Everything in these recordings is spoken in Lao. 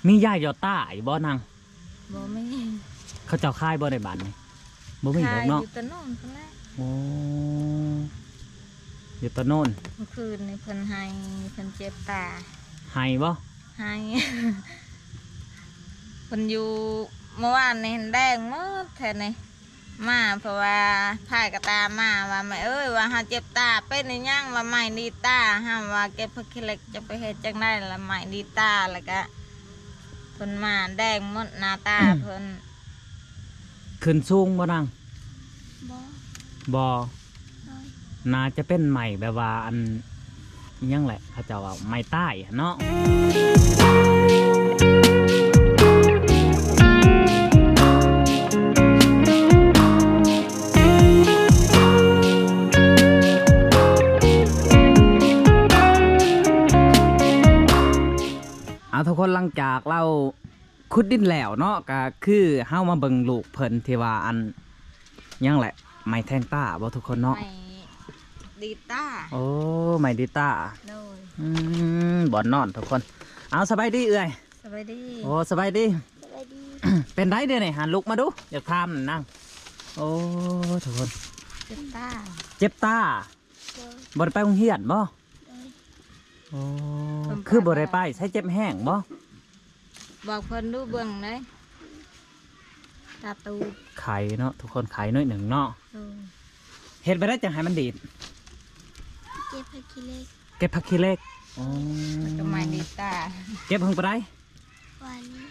ມີຢາຢອດຕາຢູ່ບໍ່ນາງ? ບໍ່ມີ. ເຂົາເຈົ້າຂາຍບໍ່ໃນບ້ານນີ້? ບໍ່ມີດອກເນາະ. ຂາຍຢູ່ຕະໂນນພຸ້ນແຫຼະ. ໂອ້ ຢູ່ຕະໂນນ. ມື້ຄືນນີ້ເພິ່ນໄຫ້ ເພິ່ນເຈັບຕາ. ໄຫ້ບໍ່? ໄຫ້. ເພິ່ນຢູ່ ເມື່ອວານນີ້ແດງໝົດແທ້ນີ້. ມາ ເພາະວ່າພາຍກະຕາມາວ່າ ແມ່ເອີຍ ວ່າເຮົາເຈັບຕາ ເປັນອີ່ຫຍັງ ວ່າໄມ້ດີດຕາ. ເຮົາວ່າເກັບຜັກຂີ້ເຫຼັກຈະໄປເຮັດຈັ່ງໃດລະ ໄມ້ດີດຕາ. ແລ້ວກະເພິ່ນມາແດງໝົດໜ້າຕາເພິ່ນ. ຂຶ້ນສູງບໍ່ນາງ? ບໍ່ ບໍ່. ໜ້າຈະເປັນໄມ້ແບບວ່າ ອັນ ອີ່ຫຍັງແຫຼະ ເຂົາເຈົ້າເວົ້າໄມ້ຕາຍຫັ້ນເນາະ. ເອົາ ທຸກຄົນ ຫຼັງຈາກລາວ ຂຸດດິນແລ້ວເນາະ ກະຄືເຮົາມາເບິ່ງລູກເພິ່ນທີ່ວ່າ ອັນ ຫຍັງແຫຼະ ໄມ້ແທງຕາບໍ່ ທຸກຄົນເນາະ? ໄມ້ດີດຕາ. ໂອ້ ໄມ້ດີດຕາ. ໂດຍ. ອືມ ບ່ອນນອນ ທຸກຄົນ. ເອົາ ສະບາຍດີເອື້ອຍ. ສະບາຍດີ. ໂອ້ ສະບາຍດີ. ສະບາຍດີ. ເປັນໃດດຽວນີ້ ຫາລຸກມາດູ ຢາກຖາມນາງ. ໂອ້ ທຸກຄົນ ເຈັບຕາ. ເຈັບຕາ. ໂດຍ. ບໍ່ໄດ້ໄປໂຮງຮຽນບໍ່? ໂດຍ. ໂອ້ ເພິ່ນ ຄືບໍ່ໄດ້ໄປ ໃສເຈັບແຮງບໍ່? ບອກເພິ່ນດູເບິ່ງເດ້ ຕາຕູບ. ໄຂ້ເນາະ ທຸກຄົນ ໄຂ້ໜ້ອຍໜຶ່ງເນາະ. ໂດຍ. ເຮັດແບບໃດຈັ່ງໃຫ້ມັນດີດ? ເກັບຜັກຂີ້ເຫຼັກ. ເກັບຜັກຂີ້ເຫຼັກ. ອໍ ແລ້ວກໍໄມ້ດີດຕາ. ເກັບເພິ່ນບໍ່ໄດ້? ວານນີ້.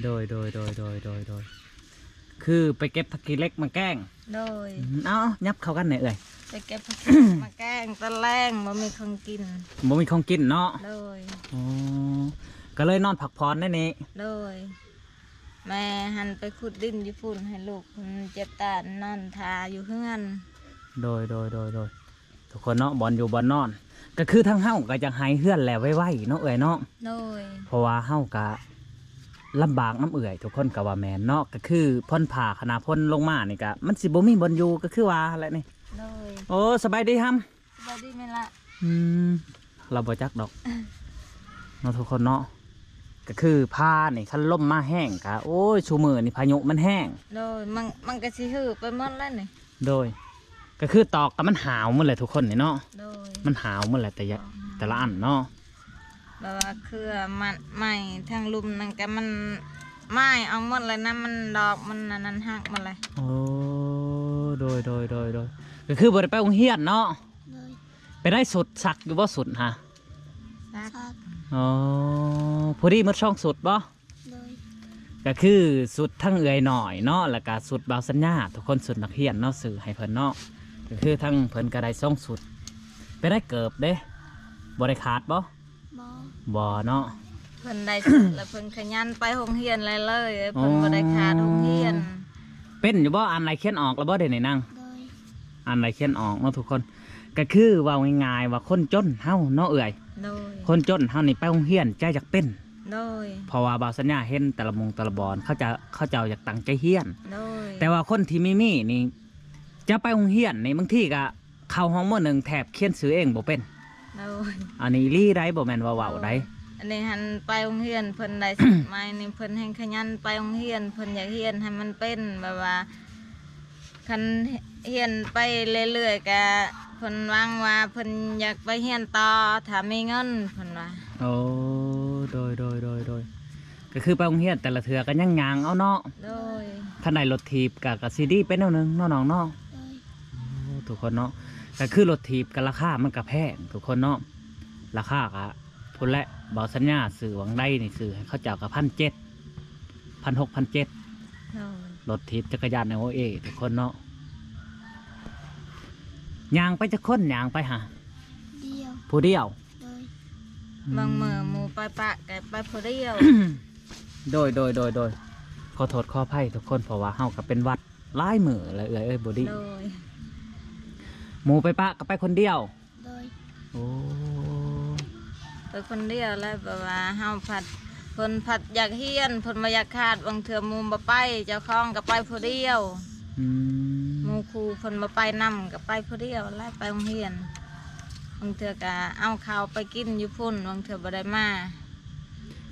ໂດຍ ໂດຍ ໂດຍ ໂດຍ ໂດຍ ໂດຍ. ຄືໄປເກັບຜັກຂີ້ເຫຼັກມາແກງ. ໂດຍ. ອືມ ເອົາໆ ຫຍັບເຂົ້າກັນແດ່ເອື້ອຍ. ໄປເກັບຜັກຂີ້ເຫຼັກມາແກງຕອນແລງ ບໍ່ມີຂອງກິນ. ບໍ່ມີຂອງກິນເນາະ. ໂດຍ. ອໍ ກໍເລີຍນອນພັກຜ່ອນໃນນີ້. ໂດຍ. ແມ່ຫັ້ນໄປຂຸດດິນຢູ່ພຸ້ນ ໃຫ້ລູກເພິ່ນເຈັບຕາ ນອນຖ້າຢູ່ເຮືອນ. ໂດຍ ໂດຍ ໂດຍ ໂດຍ. ທຸກຄົນເນາະ ບ່ອນຢູ່ບ່ອນນອນ ກໍຄືທາງເຮົາກໍຢາກໃຫ້ເຮືອນແລ້ວໄວໆເນາະເອື້ອຍເນາະ. ໂດຍ. ເພາະວ່າເຮົາກໍລຳບາກນຳເອື້ອຍ ທຸກຄົນກໍວ່າແມ່ນເນາະ. ກໍຄືຝົນຟ້າຂະໜາດຝົນລົງມານີ້ກໍມັນຊິບໍ່ມີບ່ອນຢູ່ ກໍຄືວ່າແຫຼະນີ້. ໂດຍ. ໂອ້ ສະບາຍດີຮຳ. ສະບາຍດີແມ່ນລະ. ອືມ ລາວບໍ່ຈັກດອກເນາະ ທຸກຄົນເນາະ. ກໍຄືພານີ້ ຄັນລົມມາແຮງກະ ໂອ້ຍ ຊຸມື້ນີ້ພາຍຸມັນແຮງ. ໂດຍ. ມັນ ມັນກໍຊິຮື້ໄປໝົດແລ້ວນີ້. ໂດຍ. ກໍຄືຕອກກໍມັນຫາວໝົດແຫຼະທຸກຄົນນີ້ເນາະ. ໂດຍ. ມັນຫາວໝົດແຫຼະ ແຕ່ ອືມ ແຕ່ລະອັນເນາະ. ແບບວ່າເຄືອມັນໄມ້ທາງລຸ່ມນັ້ນກໍມັນໝ້າຍອອກໝົດແລ້ວນະ ມັນດອກມັນອັນນັ້ນຫັກໝົດແລ້ວ. ໂອ້ ໂດຍ ໂດຍ ໂດຍ ໂດຍ. ກໍຄືບໍ່ໄດ້ໄປໂຮງຮຽນເນາະ. ໂດຍ. ໄປໄດ້ຊຸດ ຊັກຢູ່ບໍ່ຊຸດຫາ? ຊັກ. ອໍ ພໍດີໝົດສອງຊຸດບໍ່? ໂດຍ. ກໍຄືຊຸດທັງເອື້ອຍນ້ອຍເນາະ ແລ້ວກໍຊຸດບ່າວສັນຍາ ທຸກຄົນ ຊຸດນັກຮຽນເນາະ ຊື້ໃຫ້ເພິ່ນເນາະ. ກໍຄືທັງເພິ່ນກໍໄດ້ສອງຊຸດ. ໄປໄດ້ເກີບເດ້ ບໍ່ໄດ້ຂາດບໍ່? ບໍ່. ບໍ່ເນາະ. ເພິ່ນໄດ້ຊຸດແລ້ວເພິ່ນຂະຫຍັນໄປໂຮງຮຽນເລີຍໆ ເພິ່ນ ອໍ ບໍ່ໄດ້ຂາດໂຮງຮຽນ. ເປັນຢູ່ບໍ່ ອ່ານໄລ່ຂຽນອອກແລ້ວບໍ່ດຽວນີ້ນາງ? ໂດຍ. ອ່ານໄລ່ຂຽນອອກເນາະທຸກຄົນ. ກໍຄືເວົ້າງ່າຍໆວ່າຄົນຈົນເຮົາເນາະເອື້ອຍ. ໂດຍ. ຄົນຈົນເຮົານີ້ໄປໂຮງຮຽນຈະຢາກເປັນ. ໂດຍ. ເພາະວ່າບ່າວສັນຍາເຫັນແຕ່ລະໝູ່ແຕ່ລະບ່ອນ ເຂົາຈະ ເຂົາເຈົ້າຢາກຕັ້ງໃຈຮຽນ. ໂດຍ. ແຕ່ວ່າຄົນທີ່ມີໆນີ້ ຈະໄປໂຮງຮຽນນີ້ ບາງທີກໍເຂົ້າຫ້ອງ ມໍໜຶ່ງ ແທບຂຽນຊື່ເອງບໍ່ເປັນ. ໂດຍ. ອັນນີ້ອີ່ຫຼີໃດ໋ ບໍ່ແມ່ນວ່າເວົ້າໃດ໋. ໂດຍ. ອັນນີ້ຫັ້ນໄປໂຮງຮຽນ ເພິ່ນໄດ້ຊຸດໃໝ່ນີ້ ເພິ່ນແຮ່ງຂະຫຍັນໄປໂຮງຮຽນ ເພິ່ນຢາກຮຽນໃຫ້ມັນເປັນ ແບບວ່າ ຄັນຮຽນໄປເລື້ອຍໆ ກະເພິ່ນຫວັງວ່າເພິ່ນຢາກໄປຮຽນຕໍ່ ຖ້າມີເງິນ ເພິ່ນວ່າ. ໂອ້ ໂດຍ ໂດຍ ໂດຍ ໂດຍ. ກໍຄືໄປໂຮງຮຽນແຕ່ລະເທື່ອກໍຍັງຍ່າງເອົາເນາະ. ໂດຍ. ຄັນໄດ້ລົດຖີບກໍ ກໍຊິດີໄປແນວໜຶ່ງເນາະນ້ອງເນາະ. ໂດຍ. ໂອ້ ທຸກຄົນເນາະ ກໍຄືລົດຖີບກໍລາຄາມັນກໍແພງ ທຸກຄົນເນາະ ລາຄາກໍ ພຸ້ນແຫຼະ ບ່າວສັນຍາຊື້ຫວ່າງໃດນີ້ ຊື້ໃຫ້ເຂົາເຈົ້າກໍພັນເຈັດ ພັນຫົກ ພັນເຈັດ. ໂດຍ. ລົດຖີບຈັກກະຍານ ໂອເອ ທຸກຄົນເນາະ. ຍ່າງໄປຈັກຄົນ ຍ່າງໄປຫາ? ດຽວ. ຜູ້ດຽວ? ໂດຍ. ອືມ ບາງມື້ໝູ່ໄປປະ ກໍໄປຜູ້ດຽວ. ໂດຍ ໂດຍ ໂດຍ ໂດຍ. ຂໍໂທດຂໍອະໄພທຸກຄົນ ເພາະວ່າເຮົາກໍເປັນຫວັດຫຼາຍມື້ແລ້ວເອື້ອຍເອີຍ ບໍ່ດີ. ໂດຍ. ໝູ່ໄປປະກໍໄປຄົນດຽວ? ໂດຍ. ໂອ້ ໄປຄົນດຽວແຫຼະ ແບບວ່າເຮົາພັດ ເພິ່ນພັດຢາກຮຽນ ເພິ່ນບໍ່ຢາກຂາດ ບາງເທື່ອໝູ່ບໍ່ໄປ ເຈົ້າຂອງກໍໄປຜູ້ດຽວ. ອືມ ໝູ່ຄູ່ເພິ່ນບໍ່ໄປນຳ ກໍໄປຜູ້ດຽວແຫຼະ ໄປໂຮງຮຽນ. ບາງເທື່ອກໍເອົາເຂົ້າໄປກິນຢູ່ພຸ້ນ ບາງເທື່ອບໍ່ໄດ້ມາ.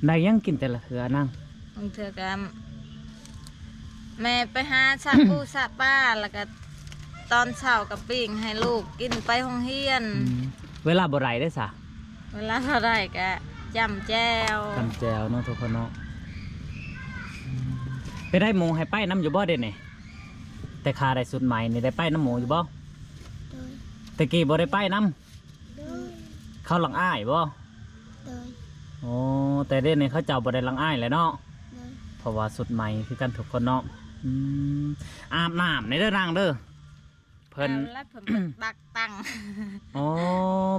ໄດ້ຫຍັງກິນແຕ່ລະເທື່ອນາງ? ບາງເທື່ອກໍແມ່ໄປຫາສະປູສະປາ ແລ້ວກໍຕອນເຊົ້າກໍປີ້ງໃຫ້ລູກກິນໄປໂຮງຮຽນ. ອືມ ເວລາບໍ່ໄດ້ເດ້ຊະ? ເວລາບໍ່ໄດ້ກໍຈ້ຳແຈ່ວ. ຈ້ຳແຈ່ວເນາະທຸກຄົນເນາະ. ອືມ ໄປໄດ້ໝູ່ໃຫ້ໄປນຳຢູ່ບໍ່ເດນີ້? ແຕ່ຂ້າໄດ້ຊຸດໃໝ່ນີ້ ໄດ້ໄປນຳໝູ່ຢູ່ບໍ່? ໂດຍ. ແຕ່ກີ້ບໍ່ໄດ້ໄປນຳ? ໂດຍ. ເຂົາລັງອ້າຍບໍ່? ໂດຍ. ໂອ້ ແຕ່ດຽວນີ້ເຂົາເຈົ້າບໍ່ໄດ້ລັງອ້າຍແລ້ວເນາະ? ໂດຍ. ເພາະວ່າຊຸດໃໝ່ຄືກັນທຸກຄົນເນາະ. ອືມ ອາບນ້ຳແດ່ເດີນາງເດີ. ເພິ່ນ ແລ້ວເພິ່ນໄປບັກຕັງ. ອໍ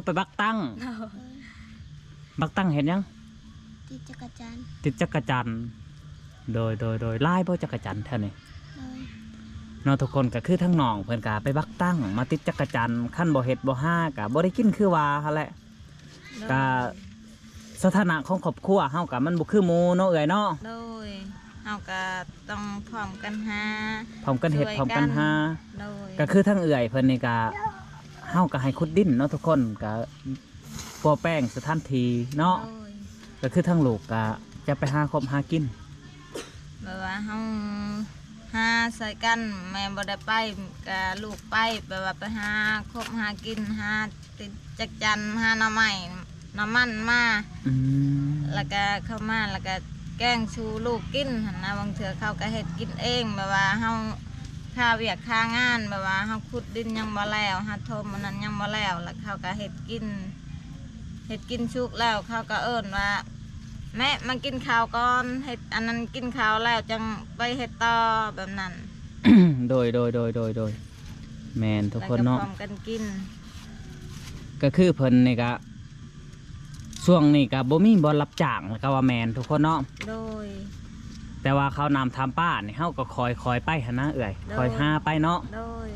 ໄປບັກຕັງ. ໂດຍ. ບັກຕັງເຮັດຫຍັງ? ຕິດຈັກກະຈັນ. ຕິດຈັກກະຈັນ. ໂດຍ ໂດຍ ໂດຍ. ຫຼາຍບໍ່ຈັກກະຈັນແຖວນີ້? ໂດຍ. ເນາະ ທຸກຄົນ ກໍຄືທາງນ້ອງເພິ່ນກໍໄປບັກຕັງ ມາຕິດຈັກກະຈັນ. ຄັນບໍ່ເຮັດບໍ່ຫາກໍບໍ່ໄດ້ກິນຄືວ່າຫັ້ນແຫຼະ. ໂດຍ. ກໍສະຖານະຂອງຄອບຄົວເຮົາກໍມັນບໍ່ຄືໝູ່ເນາະເອື້ອຍເນາະ. ໂດຍ. ເຮົາກໍຕ້ອງພ້ອມກັນຫາ ພ້ອມກັນເຮັດ ຊ່ວຍກັນ ພ້ອມກັນຫາ. ໂດຍ. ກໍຄືທາງເອື້ອຍເພິ່ນນີ້ກໍ ເຮົາກໍໃຫ້ຂຸດດິນເນາະທຸກຄົນ ກໍປົວແປງສະຖານທີ່ເນາະ. ໂດຍ. ກໍຄືທາງລູກກໍຈະໄປຫາຄົບຫາກິນ ແບບວ່າເຮົາຫາຊ່ອຍກັນ ແມ່ບໍ່ໄດ້ໄປ ກໍລູກໄປ ແບບວ່າໄປຫາຄົບຫາກິນ ຫາ ຕິດຈັກຈັນ ຫາໜໍ່ໄມ້ໜໍ່ມັນມາ. ອືມ. ແລ້ວກະເຂົ້າມາ ແລ້ວກະແກງສູ່ລູກກິນຫັ້ນນະ. ບາງເທື່ອເຂົາກະເຮັດກິນເອງ ແບບວ່າເຮົາຄາວຽກຄາງານ ແບບວ່າເຮົາຂຸດດິນຍັງບໍ່ແລ້ວ ເຮົາຖົມອັນນັ້ນຍັງບໍ່ແລ້ວ ແລ້ວເຂົາກະເຮັດກິນ ເຮັດກິນສຸກແລ້ວ ເຂົາກະເອີ້ນວ່າ ແມ່ມາກິນເຂົ້າກ່ອນ ເຮັດອັນນັ້ນກິນເຂົ້າແລ້ວຈັ່ງໄປເຮັດຕໍ່ ແບບນັ້ນ. ໂດຍ ໂດຍ ໂດຍ ໂດຍ ໂດຍ. ແມ່ນທຸກຄົນເນາະ ແລ້ວກໍພ້ອມກັນກິນ. ກໍຄືເພິ່ນນີ້ກະ ຊ່ວງນີ້ກະບໍ່ມີບ່ອນຮັບຈ້າງ ແລ້ວກໍວ່າແມ່ນທຸກຄົນເນາະ. ໂດຍ. ແຕ່ວ່າເຂົ້ານ້ຳຖາມປານີ້ ເຮົາກໍຄ່ອຍໆໄປຫັ້ນນະເອື້ອຍ ໂດຍ ຄ່ອຍຫາໄປເນາະ. ໂດຍ.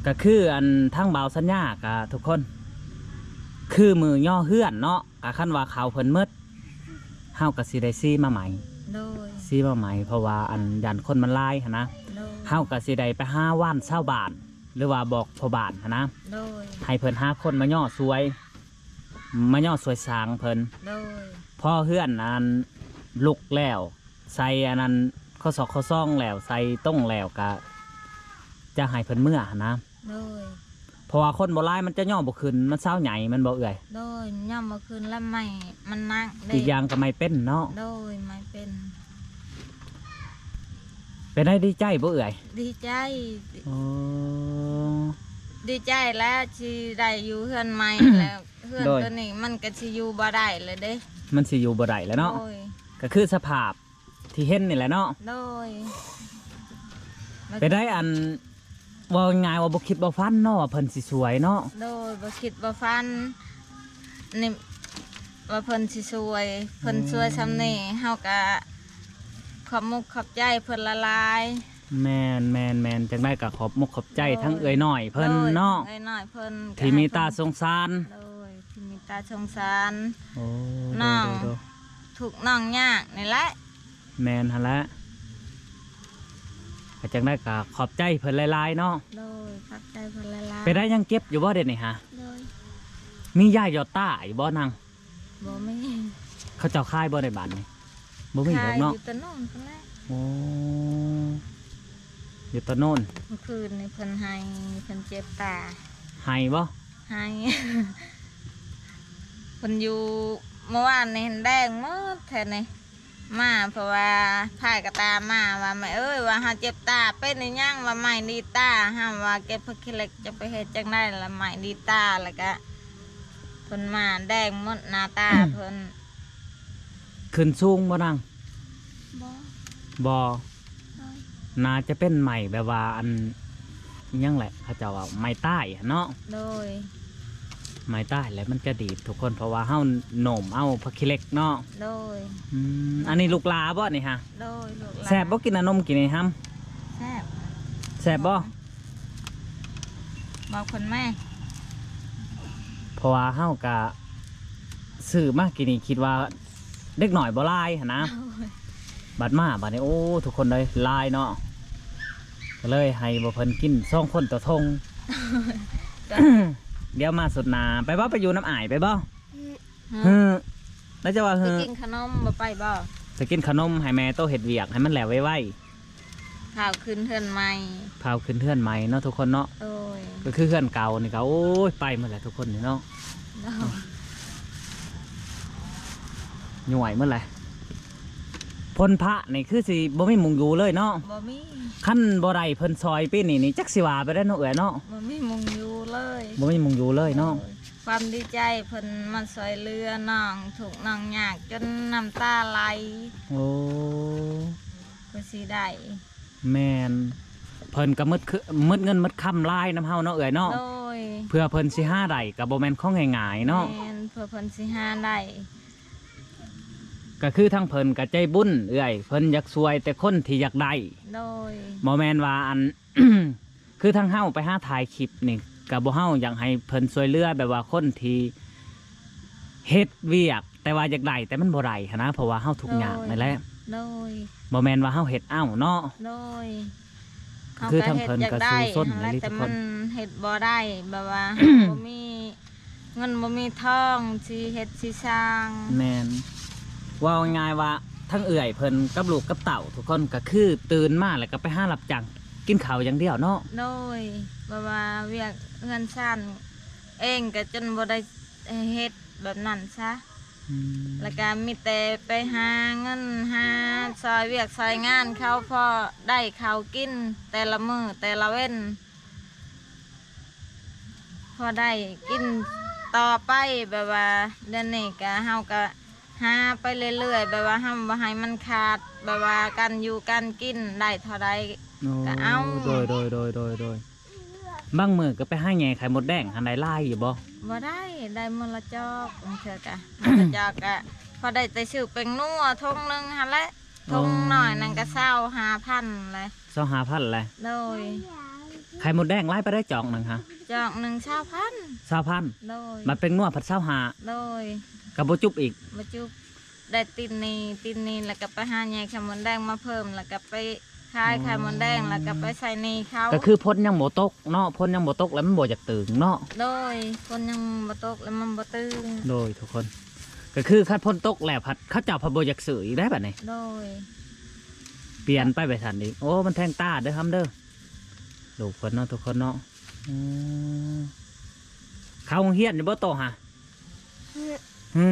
ກໍຄືອັນທາງບ່າວສັນຍາກະທຸກຄົນ ຄືມື້ຍໍເຮືອນເນາະ ກະຄັນວ່າເຂົ້າເພິ່ນໝົດ ເຮົາກໍຊິໄດ້ຊີມາໃໝ່. ໂດຍ. ຊີມາໃໝ່ ເພາະວ່າອັນຢ້ານຄົນມັນຫຼາຍຫັ້ນນະ. ໂດຍ. ເຮົາກໍຊິໄດ້ໄປຫາວານຊາວບ້ານ ຫຼືວ່າບອກພໍ່ບ້ານຫັ້ນນະ. ໂດຍ. ໃຫ້ເພິ່ນຫາຄົນມາຍໍຊ່ວຍ ມາຍໍຊ່ວຍສ້າງເພິ່ນ. ໂດຍ. ພໍເຮືອນອັນລຸກແລ້ວ ໃສ່ອັນນັ້ນ ຂໍ້ສອກຂໍ້ຊອງແລ້ວ ໃສ່ຕົງແລ້ວ ກະຈະໃຫ້ເພິ່ນເມືອຫັ້ນນະ. ໂດຍ. ເພາະວ່າຄົນບໍ່ຫຼາຍມັນຈະຍໍບໍ່ຂຶ້ນ ມັນເສົາໃຫຍ່ແມ່ນບໍ່ເອື້ອຍ? ໂດຍ. ຍໍບໍ່ຂຶ້ນແລ້ວໄມ້ມັນໜັກເດ້. ອີກຢ່າງກໍໄມ້ເປັນເນາະ. ໂດຍ ໄມ້ເປັນ. ເປັນໃດ ດີໃຈບໍ່ເອື້ອຍ? ດີໃຈ. ອໍ ດີໃຈແລ້ວ ຊິໄດ້ຢູ່ເຮືອນໃໝ່ແລ້ວ ເຮືອນ ໂດຍ ໂຕນີ້ມັນກໍຊິຢູ່ບໍ່ໄດ້ແລ້ວເດ້. ມັນຊິຢູ່ບໍ່ໄດ້ແລ້ວເນາະ. ໂດຍ. ກໍຄືສະພາບ ທີ່ເຫັນນີ້ແຫຼະເນາະ. ໂດຍ. ໄປໄດ້ອັນ ເວົ້າງ່າຍໆວ່າບໍ່ຄິດບໍ່ຝັນເນາະວ່າເພິ່ນຊິຊ່ວຍເນາະ. ໂດຍ. ບໍ່ຄິດບໍ່ຝັນນີ້ວ່າເພິ່ນຊິຊ່ວຍ ເພິ່ນ ອືມ ຊ່ວຍຊ່ຳນີ້ ເຮົາກະຂອບມຸກຂອບໃຈເພິ່ນຫຼາຍໆ. ແມ່ນໆໆ ຈັ່ງໃດກໍຂອບມຸກຂອບໃຈ ໂດຍ ທັງເອື້ອຍນ້ອຍເພິ່ນເນາະ. ໂດຍ. ເອື້ອຍນ້ອຍເພິ່ນ ທີ່ເມດຕາສົງສານ. ໂດຍ. ທີ່ເມດຕາສົງສານ ໂອ້ ນ້ອງ ໂດຍໆໆ ທຸກນ້ອງຍາກນີ້ແຫຼະ. ແມ່ນຫັ້ນແຫຼະ ກໍຈັ່ງໃດກໍຂອບໃຈເພິ່ນຫຼາຍໆເນາະ. ໂດຍ. ຂອບໃຈເພິ່ນຫຼາຍໆ. ເປັນໄດ້ ຍັງເຈັບຢູ່ບໍ່ດຽວນີ້ຫາ? ໂດຍ. ມີຢາຢອດຕາຢູ່ບໍ່ນາງ? ບໍ່ມີ. ເຂົາເຈົ້າຂາຍບໍ່ໃນບ້ານນີ້? ບໍ່ມີດອກເນາະ. ຂາຍຢູ່ຕະໜົນພຸ້ນແຫຼະ. ໂອ້ ຢູ່ຕະໜົນ. ເມື່ອຄືນນີ້ເພິ່ນໄຫ້ ເພິ່ນເຈັບຕາ. ໄຫ້ບໍ່? ໄຫ້ ເພິ່ນຢູ່ ເມື່ອວານນີ້ແດງໝົດແຖວນີ້ ມາ ເພາະວ່າພາຍກະຕາມມາວ່າ ແມ່ເອີຍ ວ່າເຮົາເຈັບຕາ ເປັນອີຫຍັງ ວ່າໄມ້ດີດຕາ. ເຮົາວ່າເກັບຜັກຂີ້ເຫຼັກຈະໄປເຮັດຈັ່ງໃດລະ ໄມ້ດີດຕາ ແລ້ວກະເພິ່ນມາແດງໝົດໜ້າຕາເພິ່ນ. ຂຶ້ນສູງບໍ່ນາງ? ບໍ່ ບໍ່. ໂດຍ. ໜ້າຈະເປັນໄມ້ແບບວ່າອັນ ອີຫຍັງແຫຼະ ເຂົາເຈົ້າວ່າໄມ້ຕາຍຫັ້ນເນາະ. ໂດຍ. ໄມ້ຕາຍແຫຼະມັນຈະດີດທຸກຄົນ ເພາະວ່າເຮົາໂນ້ມເອົາຜັກຂີ້ເຫຼັກເນາະ. ໂດຍ. ອືມ ອັນນີ້ລູກຫຼ້າບໍ່ນີ້ຫາ? ໂດຍ ລູກຫຼ້າ. ແຊບບໍ່ ກິນອານົມກິນນີ້ຫຳ? ແຊບ. ແຊບບໍ່? ບອກເພິ່ນແມ້. ເພາະວ່າເຮົາກະຊື້ມາກິນນີ້ ຄິດວ່າເດັກນ້ອຍບໍ່ຫຼາຍຫັ້ນນະ. ໂດຍ. ບັດມາບັດນີ້ ໂອ້ ທຸກຄົນເອີຍ ຫຼາຍເນາະ. ກໍເລີຍໃຫ້ບໍ່ເພິ່ນກິນສອງຄົນຕໍ່ຖົງ. ໂດຍ. ດຽວມາສຸດໜ້າ ໄປບໍ່ ໄປຢູ່ນຳອ້າຍ ໄປບໍ່? ອືມ. ເຮີ້ ແລ້ວຈະວ່າ ໄປກິນຂະໜົມບໍ່ໄປບໍ່? ໄປກິນຂະໜົມ ໃຫ້ແມ່ໂຕເຮັດວຽກໃຫ້ມັນແລ້ວໄວໆ ພາວຂຶ້ນເຮືອນໃໝ່ ພາວຂຶ້ນເຮືອນໃໝ່ເນາະທຸກຄົນເນາະ. ໂດຍ ກໍຄືເຮືອນເກົ່ານີ້ກໍ ໂອ້ຍ ໄປໝົດແຫຼະທຸກຄົນນີ້ເນາະ. ໂດຍ ຍ່ວຍໝົດແຫຼະ. ພົນພະນີ້ຄືຊິບໍ່ມີໝ່ອງຢູ່ເລີຍເນາະ. ບໍ່ມີ. ຄັນບໍ່ໄດ້ເພິ່ນຊ່ອຍປີນີ້ນີ້ ຈັກຊິວ່າໄປໄດ້ເນາະເອື້ອຍເນາະ. ບໍ່ມີໝ່ອງຢູ່ເລີຍ. ບໍ່ມີໝ່ອງຢູ່ເລີຍເນາະ. ໂດຍ ຄວາມດີໃຈເພິ່ນມາຊ່ວຍເຫຼືອນ້ອງທຸກນ້ອງຍາກຈົນນ້ຳຕາໄຫຼ. ໂອ້ ເພື່ອຊິໄດ້ ແມ່ນ ເພິ່ນກໍໝົດ ໝົດເງິນໝົດຄຳຫຼາຍນຳເຮົາເນາະເອື້ອຍເນາະ. ໂດຍ ເພື່ອເພິ່ນຊິຫາໄດ້ກໍບໍ່ແມ່ນຂອງງ່າຍໆເນາະ. ແມ່ນ ເພື່ອເພິ່ນຊິຫາໄດ້ ກໍຄືທາງເພິ່ນກໍໃຈບຸນເອື້ອຍ ເພິ່ນຢາກຊ່ວຍແຕ່ຄົນທີ່ຢາກໄດ້. ໂດຍ ບໍ່ແມ່ນວ່າອັນ ຄືທາງເຮົາໄປຫາຖ່າຍຄລິບນີ້ ກໍບໍ່ ເຮົາຢາກໃຫ້ເພິ່ນຊ່ວຍເຫຼືອແບບວ່າຄົນທີ່ເຮັດວຽກແຕ່ວ່າຢາກໄດ້ແຕ່ມັນບໍ່ໄດ້ຫັ້ນນະ ເພາະວ່າເຮົາທຸກຍາກ ໂດຍ ນັ້ນແຫຼະ. ໂດຍ ບໍ່ແມ່ນວ່າເຮົາເຮັດເອົາເນາະ. ໂດຍ ຄືທາງເພິ່ນກໍສູ້ຊົນ ເຮົາກໍເຮັດຢາກໄດ້ຫັ້ນແຫຼະ ແຕ່ມັນເຮັດບໍ່ໄດ້ ແບບວ່າ ບໍ່ມີເງິນບໍ່ມີທອງຊິເຮັດຊິສ້າງ. ແມ່ນ ເວົ້າງ່າຍໆວ່າ ທັງເອື້ອຍເພິ່ນກັບລູກກັບເຕົ້າທຸກຄົນ ກໍຄືຕື່ນມາແລ້ວກໍໄປຫາຮັບຈ້າງກິນເຂົ້າຢ່າງດຽວເນາະ. ໂດຍ ແບບວ່າວຽກເຮືອນຊານເອງກໍຈົນບໍ່ໄດ້ເຮັດແບບນັ້ນຊະ. ອືມ ແລ້ວກໍມີແຕ່ໄປຫາເງິນຫາຊ່ອຍວຽກຊ່ອຍງານເຂົາ ພໍໄດ້ເຂົ້າກິນແຕ່ລະມື້ແຕ່ລະເວັນ ພໍໄດ້ກິນຕໍ່ໄປ. ແບບວ່າດຽວນີ້ກະ ເຮົາກະຫາໄປເລື້ອຍໆ ແບບວ່າເຮົາບໍ່ໃຫ້ມັນຂາດ ແບບວ່າການຢູ່ການກິນໄດ້ເທົ່າໃດ ໂອ້ ກະເອົາ. ໂດຍ ໂດຍ ໂດຍ ໂດຍ ໂດຍ ບາງມື້ກໍໄປຫາແຍ່ໄຂ່ມົດແດງຫັ້ນ ໄດ້ຫຼາຍຢູ່ບໍ່? ບໍ່ໄດ້ ໄດ້ມື້ລະຈອກ ບາງເທື່ອກະ ມື້ລະຈອກກະ ພໍໄດ້ແຕ່ຊື້ແປ້ງນົວຖົງໜຶ່ງຫັ້ນແຫຼະ. ຖົງ ອໍ ໜ້ອຍໜຶ່ງກໍຊາວຫ້າພັນແຫຼະ. ຊາວຫ້າພັນແຫຼະ. ໂດຍ ໄຂ່ມົດແດງຫຼາຍປານໃດຈອກໜຶ່ງຫະ? ຈອກໜຶ່ງຊາວພັນ. ຊາວພັນ. ໂດຍ ບັດແປ້ງນົວພັດຊາວຫ້າ. ໂດຍ ກໍບໍ່ຈຸບອີກ. ບໍ່ຈຸບ. ໄດ້ຕິດໜີ້ ຕິດໜີ້ແລ້ວກໍໄປຫາແຍ່ໄຂ່ມົດແດງມາເພີ່ມ ແລ້ວກໍໄປຂາຍໄຂ່ມົດແດງ ອໍ ແລ້ວກໍໄປໃຊ້ໜີ້ເຂົາ. ກໍຄືຝົນຍັງບໍ່ຕົກເນາະ ຝົນຍັງບໍ່ຕົກແລ້ວມັນບໍ່ຢາກຕຶງເນາະ. ໂດຍ ຝົນຍັງບໍ່ຕົກແລ້ວມັນບໍ່ຕຶງ. ໂດຍ ທຸກຄົນ ກໍຄືຄັນຝົນຕົກແລ້ວພັດ ເຂົາເຈົ້າພັດບໍ່ຢາກຊື້ອີກໄດ໋ບັດນີ້. ໂດຍ ປ່ຽນໄປໄປຊັ້ນອີກ. ໂອ້ ມັນແທງຕາເດີ ຫຳເດີ ລູກເພິ່ນເນາະ ທຸກຄົນເນາະ. ອືມ ເຂົ້າໂຮງຮຽນຢູ່ບໍ່ໂຕຫະ? ຫື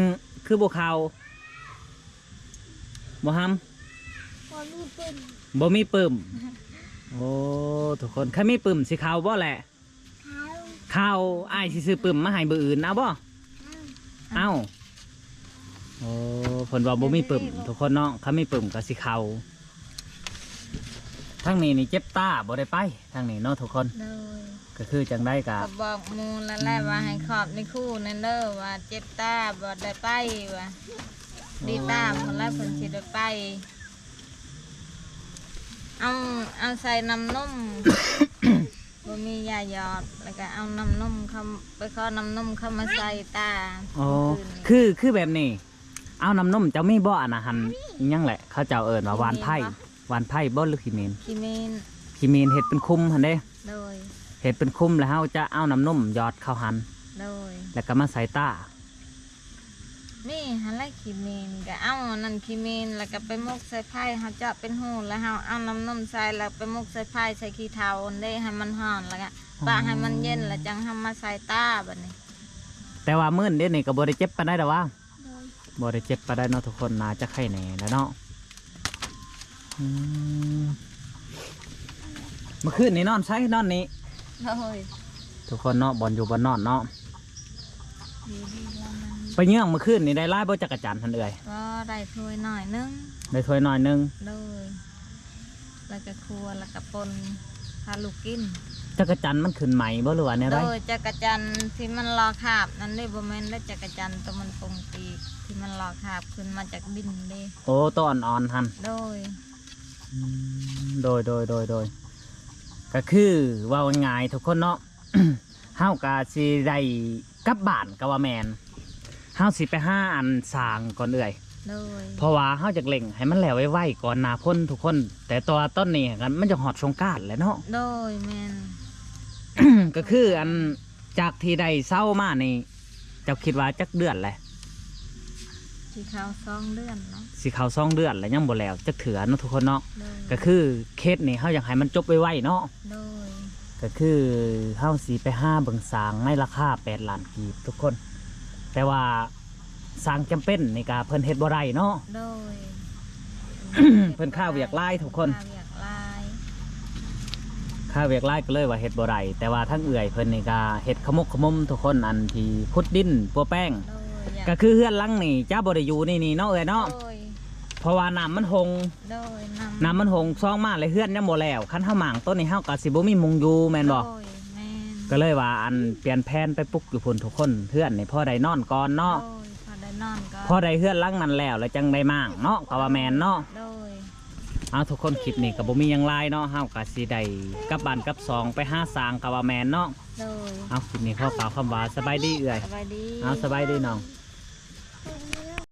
ຄືບໍ່ເຂົ້າ? ບໍ່ຫຳ? ບໍ່ມີປຶ້ມ. ບໍ່ມີປຶ້ມ. ໂອ້ ທຸກຄົນ ຄັນມີປຶ້ມຊິເຂົ້າບໍ່ແຫຼະ? ເຂົ້າ. ເຂົ້າ. ອ້າຍຊິຊື້ປຶ້ມມາໃຫ້ມື້ອື່ນ ເອົາບໍ່? ອືມ ເອົາ. ໂອ້ ເພິ່ນວ່າບໍ່ມີປຶ້ມ ທຸກຄົນເນາະ ຄັນມີປຶ້ມກໍຊິເຂົ້າ. ທາງນີ້ນີ້ເຈັບຕາ ບໍ່ໄດ້ໄປທາງນີ້ເນາະ ທຸກຄົນ. ໂດຍ ກໍຄືຈັ່ງໃດກໍ ກໍບອກໝູ່ແລ້ວແຫຼະ ອືມ ວ່າໃຫ້ຂອບໃນຄູແນ່ເດີ ວ່າເຈັບຕາ ບໍ່ໄດ້ໄປວ່າ. ໂອ້ ດີຕາພຸ້ນລະເພິ່ນຊິໄດ້ໄປ. ເອົາ ເອົາໃສ່ນ້ຳນົມ ບໍ່ມີຢາຢອດ ແລ້ວກໍເອົານ້ຳນົມເຂົາ ໄປຂໍນ້ຳນົມເຂົາມາໃສ່ຕາ. ອໍ ຄື ຄືແບບນີ້ ເອົານ້ຳນົມ ເຈົ້າມີບໍ່ ອັນນັ້ນຫັ້ນ ອີຫຍັງແຫຼະ ເຂົາເຈົ້າເອີ້ນວ່າຫວ່ານໄພ ຫວ່ານໄພບໍ່ ຫຼືຂີ້ໝິນ? ຂີ້ໝິນ. ຂີ້ໝິນເຮັດເປັນຂຸມຫັ້ນເດ້. ໂດຍ ເຮັດເປັນຂຸມ ແລ້ວເຮົາຈະເອົານ້ຳນົມຢອດເຂົ້າຫັ້ນ. ໂດຍ ແລ້ວກໍມາໃສ່ຕາ. ມີຫັ້ນແຫຼະ ຂີ້ໝິນ ກໍເອົາອັນນັ້ນ ຂີ້ໝິນ ແລ້ວກໍໄປໝົກໃສ່ໄຟ ເຮົາເຈາະເປັນຮູ ແລ້ວເຮົາເອົານ້ຳນົມໃສ່ ແລ້ວໄປໝົກໃສ່ໄຟ ໃສ່ຂີ້ເຖົ້າຫັ້ນເດ້ ໃຫ້ມັນຮ້ອນ ແລ້ວກໍປະໃຫ້ມັນເຢັນ ແລ້ວຈັ່ງເຮົາມາໃສ່ຕາບັດນີ້. ແຕ່ວ່າມື້ດຽວນີ້ກໍບໍ່ໄດ້ເຈັບປານໃດດອກຫວາ? ໂດຍ ບໍ່ໄດ້ເຈັບປານໃດເນາະ ທຸກຄົນ ໜ້າຈະໄຄແດ່ແລ້ວເນາະ. ອືມ ເມື່ອຄືນນີ້ນອນໃສ? ນອນນີ້. ໂດຍ ທຸກຄົນເນາະ ບ່ອນຢູ່ບ່ອນນອນເນາະ. ໄປເຍືອງມື້ຄືນນີ້ໄດ້ຫຼາຍບໍ່ຈັກກະຈັນຫັ້ນເອື້ອຍ? ກໍໄດ້ຖ້ວຍໜ້ອຍໜຶ່ງ. ໄດ້ຖ້ວຍໜ້ອຍໜຶ່ງ. ໂດຍ ແລ້ວກໍຄົວ ແລ້ວກໍປົ່ນພາລູກກິນ. ຈັກກະຈັນມັນຂຶ້ນໃໝ່ບໍ່ ຫຼືວ່າແນວໃດ? ໂດຍ ຈັກກະຈັນທີ່ມັນຫຼໍ່ຄາບນັ້ນເດ້. ບໍ່ແມ່ນເດ້ ຈັກກະຈັນໂຕມັນປົ່ງປີກ ທີ່ມັນຫຼໍ່ຄາບຂຶ້ນມາຈາກດິນເດ້. ໂອ້ ໂຕອ່ອນໆຫັ້ນ. ໂດຍ ອືມ ໂດຍໆໆໆ ກໍຄືເວົ້າງ່າຍໆ ທຸກຄົນເນາະ ເຮົາກໍຊິໄດ້ກັບບ້ານກໍວ່າແມ່ນ. ເຮົາຊິໄປຫາອັນສ້າງກ່ອນເອື້ອຍ. ໂດຍ ເພາະວ່າເຮົາຢາກເລັ່ງໃຫ້ມັນແລ້ວໄວໆ ກ່ອນໜ້າຝົນທຸກຄົນ. ແຕ່ຕອນ ຕອນນີ້ມັນຈະຮອດສົງການແລ້ວເນາະ. ໂດຍ ແມ່ນ ກໍຄືອັນ ຈາກທີ່ໄດ້ເຊົ່າມານີ້ ເຈົ້າຄິດວ່າຈັກເດືອນແຫຼະ? ຊິເຂົ້າສອງເດືອນແລ້ວ ຊິເຂົ້າສອງເດືອນແລ້ວ ຍັງບໍ່ແລ້ວຈັກເທື່ອເນາະທຸກຄົນເນາະ. ໂດຍ ກໍຄືເຂດນີ້ເຮົາຢາກໃຫ້ມັນຈົບໄວໆເນາະ. ໂດຍ ກໍຄືເຮົາຊິໄປຫາເບິ່ງສ້າງໃນລາຄາແປດລ້ານກີບທຸກຄົນ ແຕ່ວ່າສ້າງຈຳເປັນນີ້ກະເພິ່ນເຮັດບໍ່ໄດ້ເນາະ. ໂດຍ ເພິ່ນຄາວຽກຫຼາຍທຸກຄົນ ຄາວຽກຫຼາຍ ຄາວຽກຫຼາຍກໍເລີຍວ່າເຮັດບໍ່ໄດ້. ແຕ່ວ່າທາງເອື້ອຍເພິ່ນນີ້ກະເຮັດຂະໝົກຂະໝົມທຸກຄົນ ອັນທີ່ຂຸດດິນປົວແປງ. ໂດຍ ກໍຄືເຮືອນຫຼັງນີ້ຈະບໍ່ໄດ້ຢູ່ໃນນີ້ເນາະເອື້ອຍເນາະ. ໂດຍ ເພາະວ່ານ້ຳມັນຫົງ ໂດຍ ນ້ຳ ນ້ຳມັນຫົງຊອງມາ ແລະເຮືອນຍັງບໍ່ແລ້ວ. ຄັນເຮົາມ້າງໂຕນີ້ ເຮົາກໍຊິບໍ່ມີໝ່ອງຢູ່ແມ່ນບໍ່? ໂດຍ ແມ່ນ ກໍເລີຍວ່າອັນປ່ຽນແຜນໄປປຸກຢູ່ພຸ້ນທຸກຄົນ. ເຮືອນນີ້ພໍໄດ້ນອນກ່ອນເນາະ. ໂດຍ ພໍໄດ້ນອນກ່ອນ ພໍໄດ້ເຮືອນຫຼັງນັ້ນແລ້ວ ແລ້ວຈັ່ງໄດ້ມ້າງເນາະ ກໍວ່າແມ່ນເນາະ. ໂດຍ ເອົາທຸກຄົນ ຄລິບນີ້ກໍບໍ່ມີຫຍັງຫຼາຍເນາະ ເຮົາກໍຊິໄດ້ກັບບ້ານກັບຊ່ອງໄປຫາສ້າງ ກໍວ່າແມ່ນເນາະ. ໂດຍ ເອົາ ຄລິບນີ້ຂໍກ່າວຄຳວ່າສະບາຍດີເອື້ອຍ. ສະບາຍດີ ເອົາ ສະບາຍດີນ້ອງ.